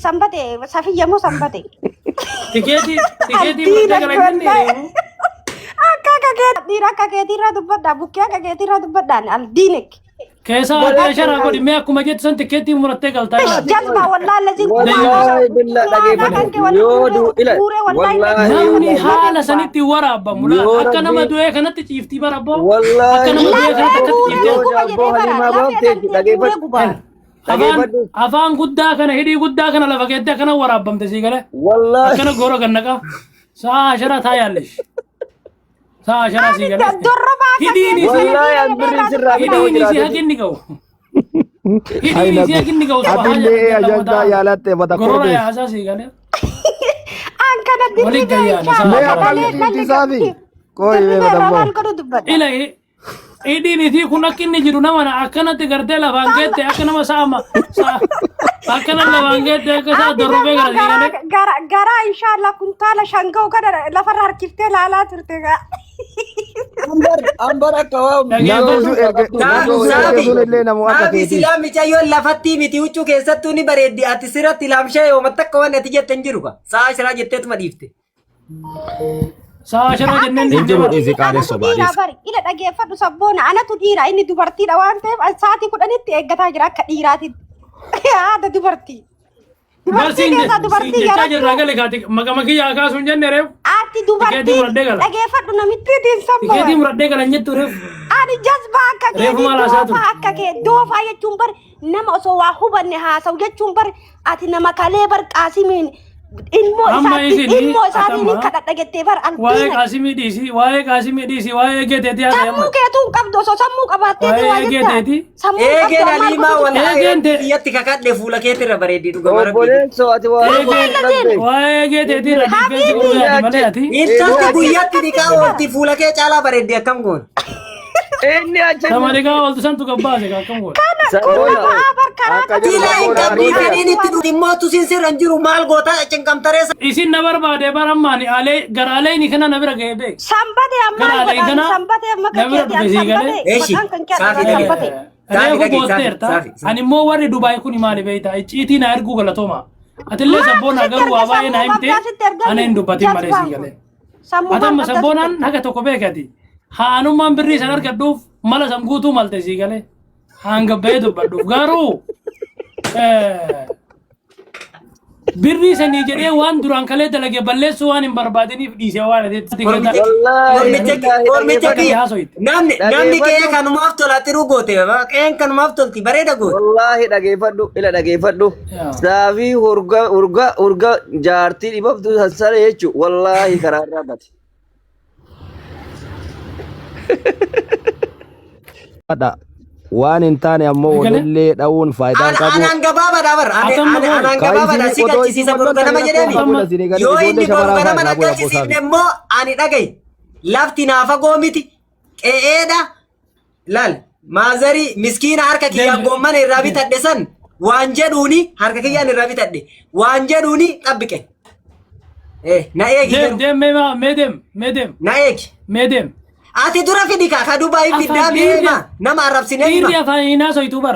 Sanbate safiyya moo sanbate? Tikeetii tikeetii Aldiina murattee gala hin jenne wallahi. reefu. Akka kee dhiira akka keetiirraa dubbadhaa bukkee akka keetiirraa dubbadhaan aldiinek. Keessaa adda sharaa godhi mee akkuma jettu san tikeetii murattee galtaa Tish ilaati. jazba wallahi lazin Wallaahi billaa dhageeffadhu. Yoo du ila guuree wallahi wallaahi Namni haala sanitti waraabbamu laal Yoo akka nama rabbi- du'ee kanatti ciiftii bara abboo. Akka wallaahi nama du'ee kanatti akkatti ciiftii. yoo jaabboo haliimaa baaftee dhageeffadhu. Afaan Dhageeffadhu. afaan guddaa kana hidhii guddaa kana lafa keetti akkana waraabamte sii galee. Wallaahi Akkana goora gannaqa. Sa'a ashara taa yaallesh. Sa'a ashara sii galee. Dorrobaa akka Hidhiin keetii isii wallaahi an birrii sirraa bitaa hidhiin isii jiraate. haqi inni ga'u. Hidhiin isii haqi inni ga'u. Atillee ajajdaa yaalatte mata Gorora korbees. yaasaa sii galee. An kana Waliin dirribee gayyaana, inshallah Mee sa'a afaan dhalee dhalli isaafi. Kooyi mee dirribee irraa madammoo. maal godhu dubbadha. Ila hidhiin isii kun akka inni jiru nama akkanatti gartee lafaan geette akka nama sa'a akkana lafaan geette akka sa'a dorrobee gara sii galee. Gara gara inshallah kuntaala shanga'u kana lafarra harkiftee laalaa turte gaa. Ambar ambar akka waa Dhageeffadhu. Nagoo erge nagoo erge sun illee namu akka Saafi keeti. silaa micayyoon lafatti miti huccuu keessattuu ni bareeddi ati sirratti laamshee yooma takka waan ati jette hin jiru ka sa'a shiraa jetteetuma dhiifte. Sa'a ashara jenneen Hin dhiifte jiru bara. dhiisi qaalee Anatu sobaa dhiira dhiisi. bari ila dhageeffadhu sabboona anatu dhiira inni dubartiidha waan ta'eef an sa'aatii 10tti eeggataa jira akka dhiiraatitti. Haadha dubartii. Dubartii Barsiin keessaa dubartii jechaa jirraa yarattuu. gale kaati maqama kiyyaa kaasuun hin jenne reef. Ati Tikeetii dubartii muradhee gala. dhageeffadhu namittiin Tikeetii sabboona. muradhee gala hin jettu reef. Ani jazbaa akka Reefu keetii maal haasaa doofaa turte? akka kee doofaa jechuun bar nama osoo waa hubanne haasa'u jechuun bar ati nama kalee bar qaasimiin ilmoo Amma isaatiin isin ilmoo isaatiin hin atama kadhadha jettee bar waa'ee aldiina qaasimii dhiisi waa'ee qaasimii dhiisi waa'ee eegee teetii haasa'e sammuu amma. keetuu hin qabdu osoo sammuu qabaatteeti Waa'ee waa eegee jettaa teetii. sammuu hin qabdu Eegeen ammaal haliimaa godhu wallaahi Eegeen te biyyatti kakadhe fuula keetirra bareeddi dhugama rabbii. Obboleessoo ati waa eegee dhabde. waa'ee eegee teetii irra diifeensi Habibi godhuu yaadi malee ati. Intalti guyyatti dhiqaa oolti fuula kee caalaa bareeddi akkam goon. Inni achi Tamarikaa ooltu santu gabbaase akkam godhe. kana kun sabboona nama bar karaa Akka jiru Diilaa hin sabboona qabdii aruuza. fedhiin itti dhufi immoo tusiin sirra hin jiru maal gootaa cinqamtaree Isin na barbaade bara ammaani alee gara aleeni kana na bira ga'ee beek. Sanbate Gara ammaal aleen godhaan kana sanbate amma na kan bira keeti an dhufe sii galee. sanbate Eeshi maqaan kan kee saafi adda dhage sanbate. saafi Reefu dhage saafi bootteerta. saafi Ani saafi. immoo warri Dubaay kun maali beektaa? Icciitii na erguu galatooma. Atillee Maaf sabboonaa sitti garuu erga waa baay'ee na sammuu himte qabdaa sitti ana ergami hin dubbatin malee jazbaan sii kun galee. sammuu Ati maal amma qabdaa sitti sabboonaan erga. haga tokko beekati. Haanummaan birrii san argadhuuf mala san guutuu malte sii galee. Hanga bahee dubbadhuuf garuu birrii sanii jedhee waan duraan kalee dalage balleessuu waan hin barbaadiniif dhiisee waan ati itti Kormicha Wallaahi kormicha billaahi kormicha dhageeffadhu. kiyya haasoyte. namni namni qe'ee Dhageeffadhu. kanumaaf tola xiruu goote qe'een kanumaaf tolti bareeda goote. Wallaahi dhageeffadhu ila dhageeffadhu. Saafii hurga hurga hurga jaartii dhibabdu sassare jechuun wallaahi karaa irraa bate. Hadha. Waan hin taane ammoo Eegale? walillee dha'uun faayidaa hin qabu. Anaan gabaabaadha bar Atamma anaan qoy. anaan Kaa gabaabaadha isinii si qotoo isin galchisiisa wal boru loltan ganama rakkoo jedheemi. qabu isinii galee Yoo ijoollee inni boru shamaraa ganama fa'aa na irraa bu'aa galchisiifne bosaafi. immoo ani dhagaye lafti naa fagoo miti qe'eedha laal maazarii miskiina harka kiyyaan Deem. goommana irraa bitadhe san waan jedhuuni harka kiyyaan irraa bitadhe waan jedhuuni xabbiqe. Eh, na eegi Deem garuu deem mee mee deem mee deem na eegi. mee deem. Ati dura fidi kaa ka Dubaay fiddaa Afaan dhiirri meema nama arrabsinee dhiirri hima. afaan hin haasoytu bar.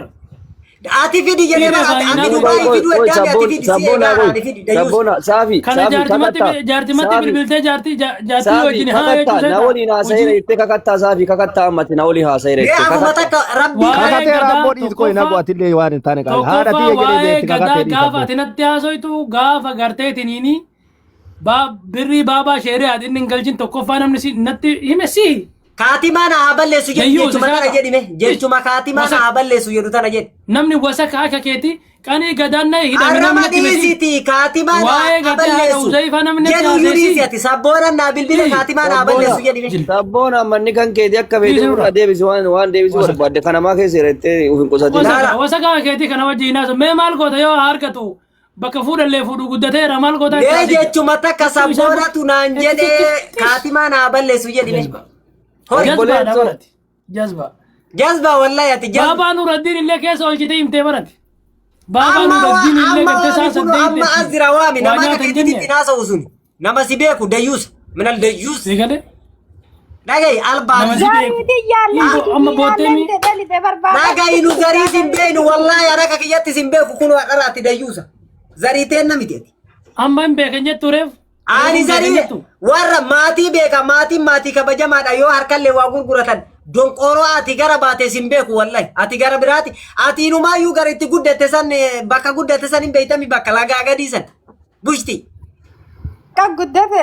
Ati fidi jedhee Dhiirri bara afaan ati hin ati haasoytu. Dubaay Qoy fiduu qoy eddaami ati sabboon fidi si sabboona eegaa qoy ani fidi dayyuus. sabboona saafi Kana saafi jaartimatti kakattaa jaartimatti saafi bilbiltee jaartii jaartii saafi wajjin haa kakattaa jechuu na seeta. waliin haasa'iira Hojii jettee kakattaa saafi kakattaa ammati na waliin haasa'iira Mee jettee afuma kakattaa. takka rabbii waa'ee Kakatee gadaa raabboo dhiis qoy nagu tokkoffaa atillee waan hin taane qaali. Haadha tokkoffaa tiyya jedhee waa'ee beekti gadaa kakatee dhiis gaafa abboo. ati natti haasoytu gaafa garteetiniini birrii baabaa sheeriyaati inni hin galchin tokkoffaa namni si natti hime si Kaatimaa na haa balleessu jedhu Dayyuus jechuma tana isaaqa. jedhime jechuma kaatimaa na Wasak haa balleessu jedhu tana jedhi. namni wasaka akka keeti qanii gadaan na hidhame namni Arraba natti hime si dhiisiti kaatimaa na waa'ee haa gartee haadha balleessu Uzayfaa namni natti jedhu iyyuu haasa'e dhiisi si ati sabboonaan naa bilbile si kaatimaa na haa Sabboona balleessu jedhime. jil sabboona manni kan keeti akka feete dhiisi ofirraa nurra deebisi waan waan deebisuu wasaka barbaadde kanamaa keessa hirettee of hin qusatin. wasaka Laala wasaka keeti kana wajjin haaso mee maal goota yoo haa argatu bakka fuudhallee fuudhu guddateera maal goota itti Mee haasite jechuma takka huccuu isaa sabboonatu naan jedhee kaatimaa na haa balleessu jedhime. jazba Hori jazbaadha Obboleessoo barati jazba jazba wallahi ati jazba. baabaa nuraddiin illee keessa olchite himtee barati baabaa Amma waa nuraddiin illee amma gartee waami saa kun amma saddeet as jira waami waa nama akka nyaatan keetitti jenne haasa'u sun nama si beeku dayyuus minal dayyuus si galee dhagayi nama albaati. si beeku Zarii tiyyaallee Hin miti amma boottee diinaallee mi miti dhalite barbaada. Dhagayi nu zarii sin beeknu wallahi haraka kiyyatti sin beeku kun dharaatti dayyuusa. Zarii teenna miti ati. Amma hin beekan jettu reef. Ani Hin beekan zarii jettu. warra maatii beeka maatiin maatii kabajamaadha yoo harkallee waa gurguratan donqooroo ati gara baate sin beeku wallahi ati gara biraati ati inumaayyuu gara itti guddatte san bakka guddatte san hin beeytami bakka lagaa gadii san bushti Kan guddate.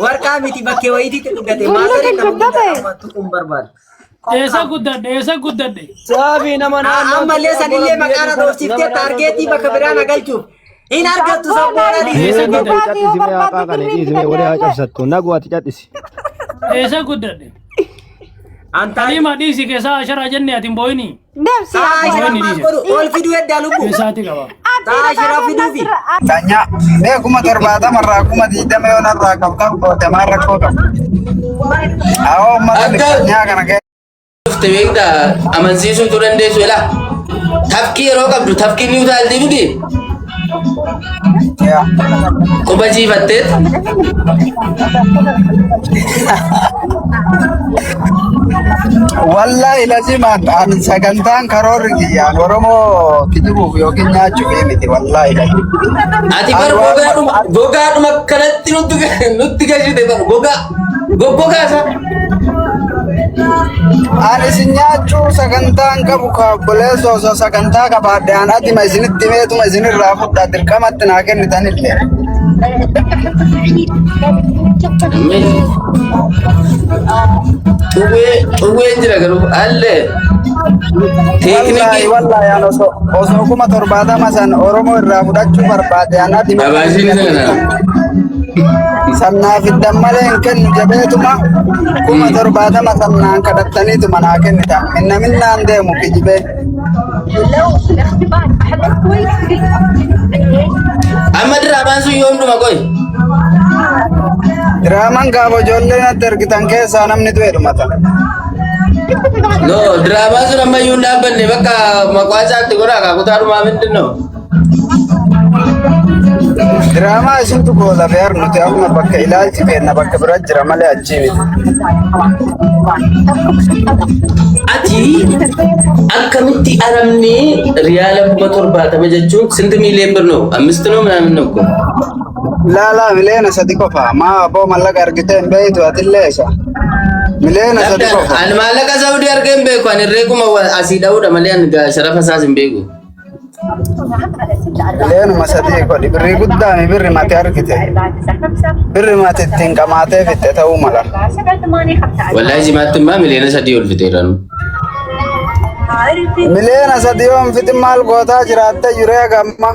warqaa miti bakkee wayiititti guddate Gullu maazarii kan nama guddate. guddaa amma tuquun barbaadu. Eessa guddadhe? Eessa guddadhe? Saafi nama naannoo Ammallee sanillee maqaa na dhoofsiftee taargeetii bakka biraa na galchuuf hin argattu sabboona dhiisi. Eessa Mee guddadhe? naguu cadhisi mee haqaa kana dhiisi mee walii haa cabsattu naguu ati cadhisi. Eessa guddadhe? Antaa Halima dhiisi keessaa asharaa jenne ati hin boo'inii. Deemsi sa'a yaa ashiraa Boo'inii maal dhiisi. godhu ol fiduu eddaa lubbu. Keessaati qaba. Sa'a ashiraa fiduufi. Tanya, mee 70,000 irraa 20,000 yoo narraa qabdan goote maal rakkoo qabu? Awoo uummata Akka niftanyaa kana keessa. dhufte beektaa amansiisuutu dandeessu elaa. Tafkii yeroo qabdu tafkii ni utaaltii miti. Yaa. Quba jiifatteet Wallahi lazimaan an sagantaan karoorri kiyyaan Oromoo kijibuuf yookiin nyaachuuf miti wallahi lazim. Ati An bar waan gogaadhuma gogaadhuma kanatti nutti nutti gashite bar gogaa goggogaa isaa. Ani isin nyaachuu sagantaan qabu ka obboleessa osoo sagantaa qabaadhe an adima isinitti himeetuma isinirraa fudha dirqamatti naa kennitanillee. Xuwwee xuwween jira garuu allee Wallahi teeknikii wallahi an osoo osoo 70,000 san Oromoo irraa fudhachuu barbaade an adima gabaashiin isa kana. sannaa fiddan malee hin kennu jedheetuma 70,000 sannaan kadhattaniituma naa kennitan minna minnaan deemu kijibee. Amma diraamaan sun yoom dhuma qoy? Diraamaan gaafa ijoollee natti ergitan keessaa namni du'e dhumata. No, diraamaan sun ammayyuu hin dhaabbanne bakka maqaa isaatti godhaa kaakutaa dhumaa mindin ነው? Diraamaa isintu goola beer nuti amma bakka ilaalchi kenna bakka bira jira malee achii miti. Ati akkamitti aramni riyaala 70,000 jechuun ስንት ሚሊዮን ብር ነው? አምስት ነው ምናምን ነው እኮ። Laalaa 3 miliyoona qofa maa abboo mallaqa argitee hin beeytu atillee isa. 3 miliyoona qofa. Ani maallaqa Saawudii argee hin beeku. Ani reekuma asii dha'uudha malee ani sharafa isaas hin beeku. 3 miliyoona godhi birrii guddaami birri mati argite. Birri mati ittiin qamaatee fixxe ta'uu mala. Wallaahi jimaatti immoo 3 miliyoona ol fixeera nu. 3 miliyoona yoon fixin maal gootaa jiraatte yuree gamma.